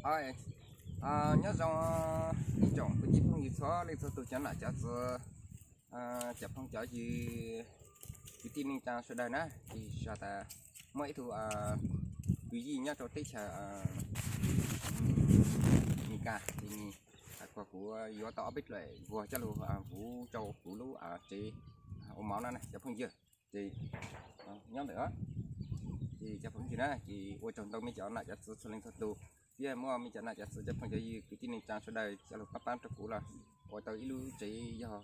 Hos, nyob zoo ib tsoom kwv tij phooj ywg txhua leej txhua tus, cov nam cov txwv, cov phooj cov ywg, kwv tij neej tsaa sawv daws na. Tsis tas muaj ib tug kwv yij nyob rau teb chaws Amelikas ces nws hais kom kuv yuav tau ob peb dlaim vuag coj lug vuv rau kuv lub tsev ua mov no na cov phooj ywg. Ces nyob ntawm ces cov phooj ywg na, ces ua tsaug ntau mej cov nam cov txwv txhua leej txhua tus, thiab muaj mej cov nam cov txwv cov phooj cov ywg kwv tij neej tsaa sawv daws coj lug pab pab rau kuv los ua tau ib lub tsev yog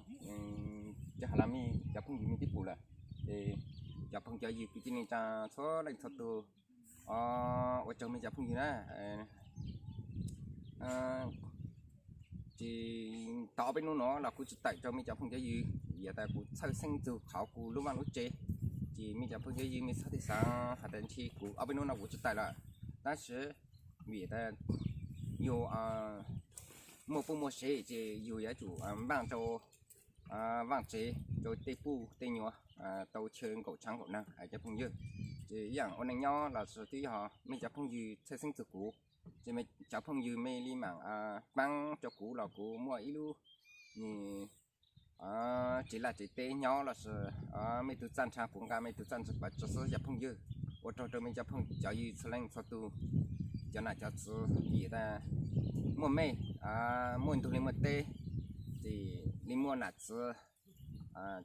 coj has las mej cov phooj ywg mej tib pum lawm. Ces cov phooj cov ywg kwv tij neej tsaa txhua leej txhua tus, ua tsaug mej cov phooj ywg na. Ces tau ob peb hnub no los kuv tsis tawm rau mej cov phooj cov ywg, vim tas kuv txhawj xeeb txug qhov kuv lub vaj lub tsev. Ces mej cov phooj cov ywg mej txhob tej xaav has tas ntshe kuv ob peb hnub no kuv tsis tawm lawm, tab sis vim tas yug muaj puj muaj sev ces yug yuav tsum vaaj rau vaaj tsev rau tej puj tej nyuam tau chaw nkaum tshaav nkaum naag cov phooj ywg. Ces ib yaam ua neej nyob los sis twb yog mej cov phooj ywg txhawj xeeb txug kuv, ces mej cov phooj ywg mej li maam paab rau kuv los kuv muaj ib lub tsev laj tsev teb nyob los sis mej tug txaj ntsha kuv nqa mej tug txaj ntsha pov tseg xwb cov phooj ywg. Ua tsaug rau mej cov phooj cov ywg txhua leej txhua tus, cov nam cov txwv vim tas muaj mej muaj ntug li muaj teb, ces li muaj nam txwv,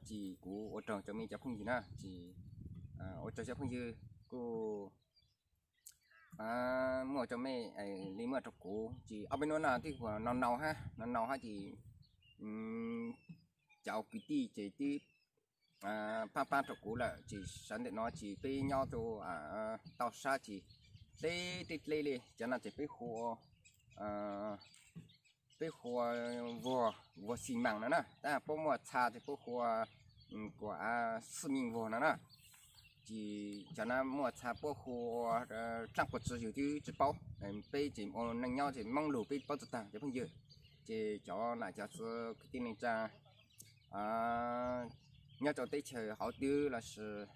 ces kuv ua tsaug rau mej cov phooj ywg na, ces ua tsaug cov phooj ywg kuj muaj rau mej li muaj rau kuv. Ces ob peb hnub no twb ua nau nau hab nau nau hab ces cov kwv tij ces twb paab paab rau kuv lawm, ces sawv ntawm no ces peb nyob rau toj sab ces dleb dleb dleb li cov no ces peb hu peb hu ua vuag, vuag xi maas no na, tab puab muaj txha ces puab hu ua kuas xwb meej vuag no na. Ces cov no muaj txha puab hu ua dlaaj quas tsi yug twb tsi paub, peb ces ua neej nyob ces Moob lug peb paub tsi taag cov phooj ywg. Ces cov nam cov txwv kwv tij neej tsaa nyob rau teb chaws hauv twg los sis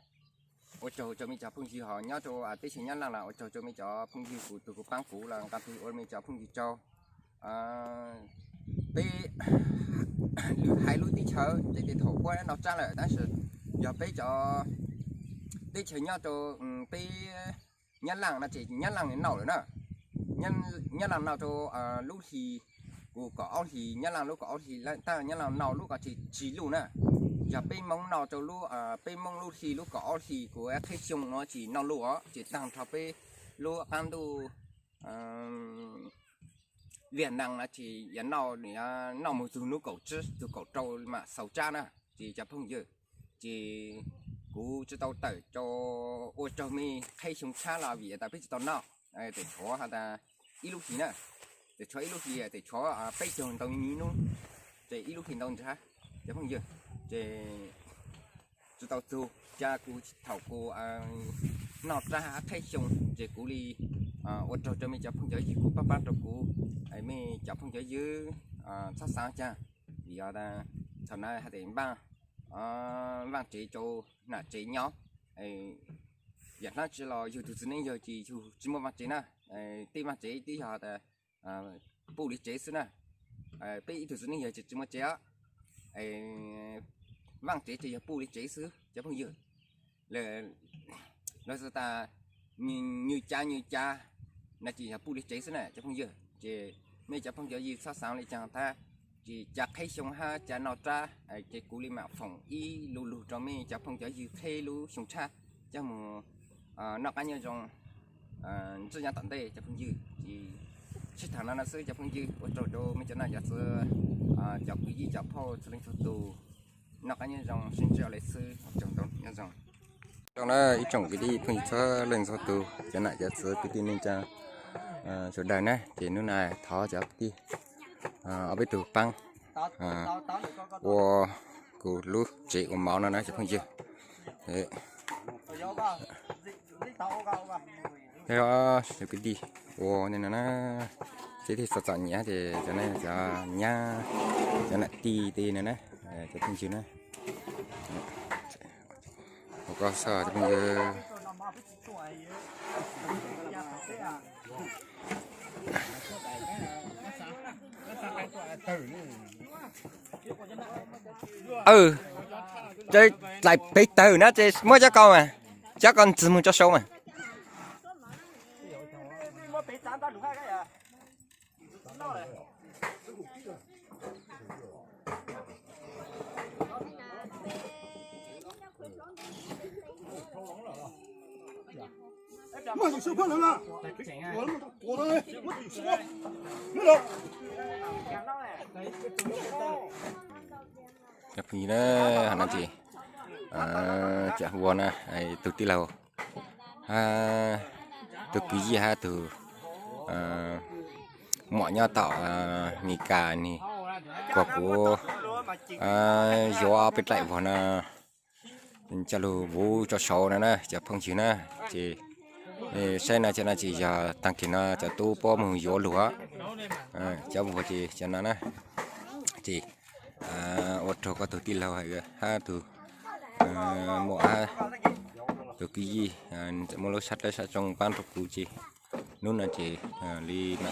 ua tsaug rau mej cov phooj ywg, ho nyob rau teb chaws Nyab Laaj los ua tsaug rau mej cov phooj ywg kuv tug kuv paab kuv los nqa tug ua mej cov phooj ywg tsaug. Peb lwm haiv lub teb chaws ces tej thaum puab noj tsab lawm, tab sis yog peb cov teb chaws nyob rau peb Nyab Laaj no ces Nyab Laaj noj lawm na. Nyab Laaj noj rau lub hli, kuv kaum ob hlis, Nyab Laaj lub kaum ob hlis, tab Nyab Laaj noj lub ko tsis tsis luj na. Yog peb Moob noj rau lub, peb Moob lub hli lub kaum ob hlis kuv qheb xyoo no tsis noj luj os, ces taag nrho peb lub qaab ntuj Viaj Nam no ces yog noj, noj moog txug nub kaum tsib txug kaum rau mam xaus tsab na, ces cov phooj ywg. Ces kuv tsi tau tawm rau, ua rau mej qheb xyoo tshab los vim tas peb tsi tau noj, tseem tshuav has tas ib lub hlis na, tseem tshuav ib lub hlis, tseem tshuav peb caug ntau nub, ces ib lub hlis ntau ntshaav, cov phooj ywg. Ces tsi tau txug, ca kuv thaum kuv noj tsab qheb xyoo ces kuv li ua tsaug rau mej cov phooj cov ywg kuv pab pab rau kuv, mej cov phooj cov ywg txhob xaav caag, vim yog thaum no has tas npaaj, vaaj tsev rau nam tsev nyob, yam dlaab tsi los yug tug txiv neej yawg ces yug tsi muaj vaaj tsev na, tej vaaj tsev twb yog tas puj li tsev xwb na, peb ib tug txiv neej yawg ces tsi muaj tsev os, vaaj tsev ces yog puj li tsev xwb cov phooj ywg. Los xav tas nws ca nws ca no ces yog puj li tsev xwb na cov phooj ywg. Ces mej cov phooj cov ywg txhob xaav li caag tag, ces ca qheb xyoo hab ca noj tsab, ces kuv li mam foom ib lu lug rau mej cov phooj cov ywg qheb lub xyoo tshab coj moog noj qaab nyob zoo ntsuj nyob tom ntej cov phooj ywg. Ces sib thaam no no xwb cov phooj ywg, ua tsaug rau mej cov nam cov txwv, cov kwv yij cov phauj txhua leej txhua tug, noj qaab nyob zoo sib ntsib le xwb, ua tsaug ntau nyob zoo. Zoo na ib tsoom kwv tij phooj ywg txhua leej txhua tug, cov nam cov txwv kwv tij neej tsaa sawv daws na, ces nub na thov cov kwv tij ob peb tug paab ua kuv lub tsev ua mov no na cov phooj ywg. Cov kwv tij ua no na, ces txom txom nyem ces cov na cov nyab, cov nam tij tej no na, cov phooj ywg na. Ua koj xwb cov phooj ywg. Dlaim peb tawg na ces muab cov ko mas, cov ko ntxig mus tso saud mas. Cov phooj ywg na, no ces cov vua na, tus tij laug, tus kwv Yij hab tus muam nyob tom Mes Kas ne, kuas kuv yuav peb dlaim vua no coj lug vuv tso saud no na cov phooj ywg na. Ces saib no cov no ces yog taag kis no cov tub puab moog yuav lug os. Cov vua ces cov no na, ces ua rua koj tug tij laug hab tug muam hab tug kwv Yij muaj lub sab dlawb sab tsoo paab rua kuv ces nub no ces li no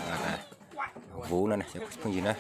vuv no na cov phooj ywg na.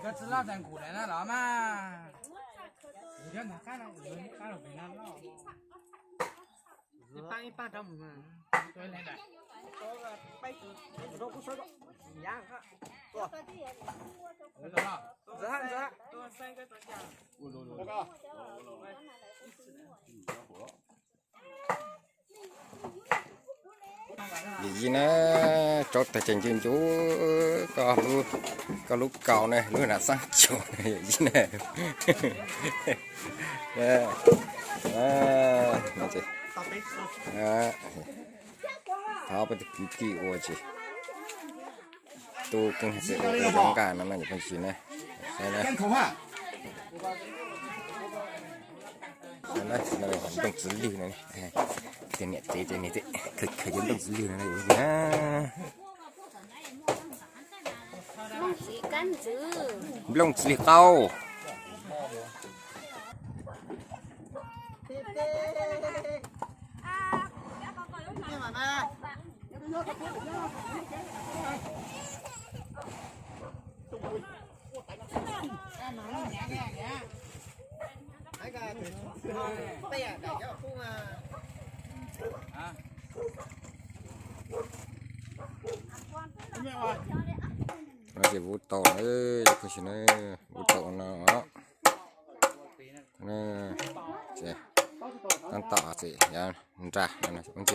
Koj tsi loj tas nkaus lawm na los mas. Yog ntawm qab no, qab no pem no loj. Pab ib pab rau mus mas. Yawm yij na, tsob tag tseem ncu ncu, koj lub kaus na, lub nam xaab cuag na yawm yij na. Thov peb tug kwv tij ua tsis tu keej hais tias ua zoo nqaj no mas yus pheej tsis na. Nplooj txiv lwg no, tej niam tsev ces nws khaws cov nplooj txiv lwg no na. Nplooj txiv lwg qau. No ces vuv tau na, cov phooj ywg na, vuv tau no. Tab tom ces yav nrag no, vuv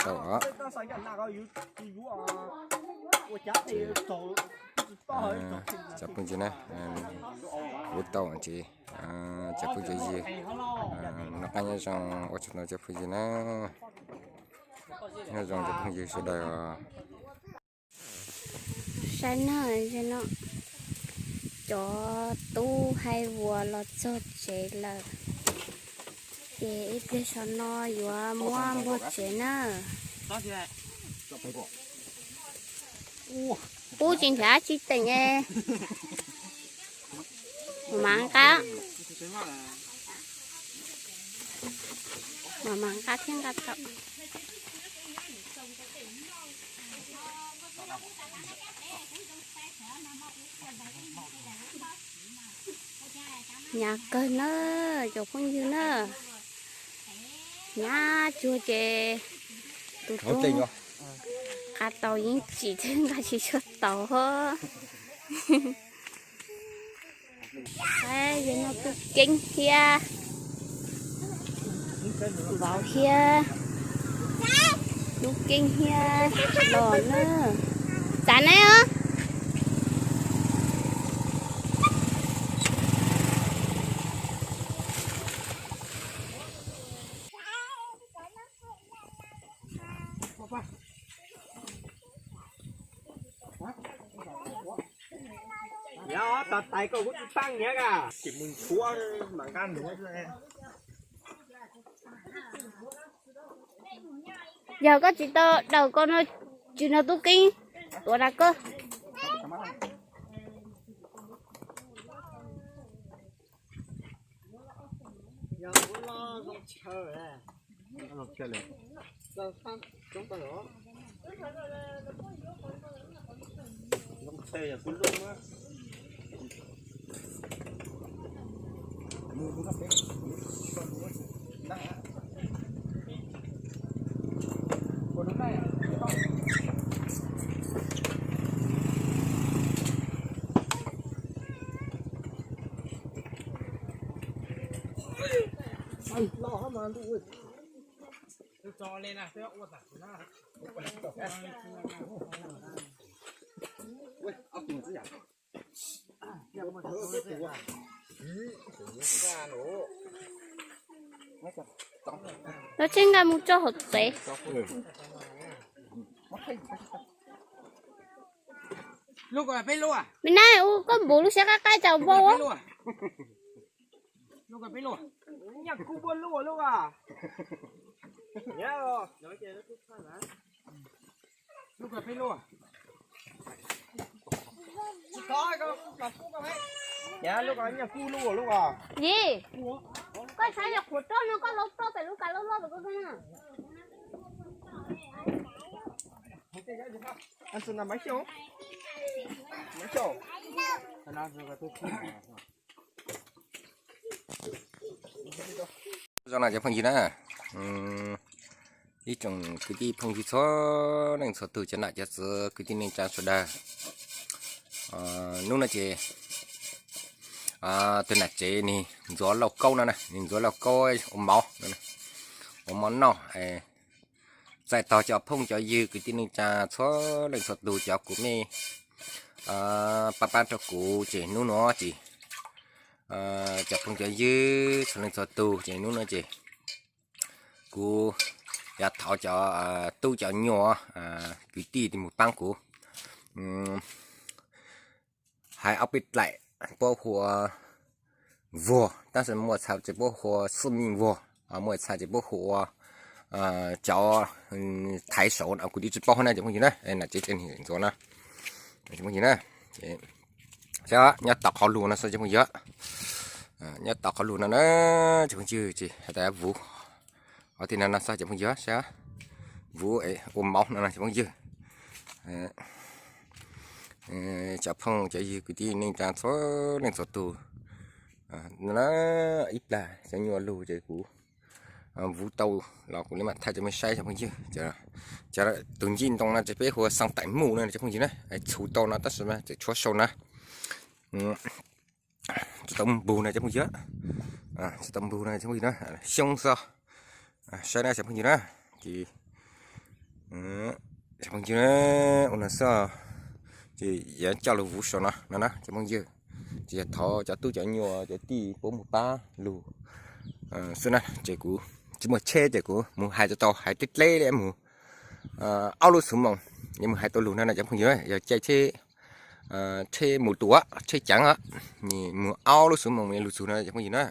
tau os. Cov phooj ywg na, vuv tau ces cov phooj ywg, noj qab nyob zoo ua tsaug ntau cov phooj ywg na. Nyob zoo cov phooj ywg sawv daws os. Saib nawb, cov tub haib vuas los txog tsev lawm, ces ib pliag saum no yuav muab npog tsev nawb. Pub tsis nrhav tsis teem es, mam nqa, mam nqa thiab nqa tau. Hnyav kawg na, cov phooj ywg na. Hnyav cuag ces Tus tub nqa tau yeej tsim thiab nqa tsis tshua tau. Yog no tub keeb thiab vauv thiab tub keeb thiab los na. Txav neb os. Yog tos tais koj kuv tsis paab nyiav a, tsis mus nchuav mas nqaj ntuav. Yog koj tsis tau daws ko no, tsis no tub keeb tuav nrag koj. Lawv tseem nqa mus tso hauv tsev. Me na, koj npuv lub siab qab qab tsau npau. Yim, koj saib yog qhuav roj no koj hlauv roj pem lub kav loj loj pem koj na. Zoo na cov phooj ywg na, ib tsoom kwv tij phooj ywg txhua leej txhua tug, cov nam cov txwv kwv tij neej tsa sawv daws. Hnub no ces tus nam tsev nws ntxuav lauj kaub no na, nws ntxuav lauj kaub ua mov, ua mov noj. Txais tos cov phooj cov ywg kwv tij neej tsa txhua leej txhua tug, cov kuv mej pab pab rau kuv ces hnub no ces cov phooj cov ywg txhua leej txhua tug ces hnub no ces kuv yuav thov cov tub cov nyuam kwv tij mus paab kuv hais ob peb dlaim puab hu ua vuag, tab sis muaj txha ces puab hu ua xwb meej vuag, muaj txha ces puab hu ua cov thaiv saud no kuv twb tsis paub na cov phooj ywg na. Nam tsev ntxuav na, cov phooj ywg na, saib nyob tom qhov lug no xwb cov phooj ywg, nyob tom qhov lug no na cov phooj ywg, ces has tas vuv, qhov tias no no xwb cov phooj ywg, saib vuv ua mov no no cov phooj ywg. Cov phooj cov ywg kwv tij neej tsa txhua leej txhua tug, ib plag cov nyuam lug ces kuv vuv tau los kuv li mam thaij cov mej saib cov phooj ywg. Cov tus ncej ntoo no ces peb hu ua xaa taim muj no cov phooj ywg na, txhuv tau no tab sis mas tseem tshuav sau na. Tsis tau npug no cov phooj ywg, tsis tau npug no cov phooj ywg na, xyoob xwb. Saib na cov phooj ywg na, ces cov phooj ywg na, ua no xwb, ces yuav coj lug vuv sau no no na cov phooj ywg. Ces yog thov cov tub cov nyuam cov tij puab mus pab lug xwb na, ces kuv tsis muaj tsheb ces kuv mus hais tau tau hais deb dleb li mus ob lub xuv moos, yuav mus hais tau lug no na cov phooj ywg, yog caij tsheb, tsheb mus tus, tsheb ceev, mus ob lub xuv moos lug txug no cov phooj ywg na.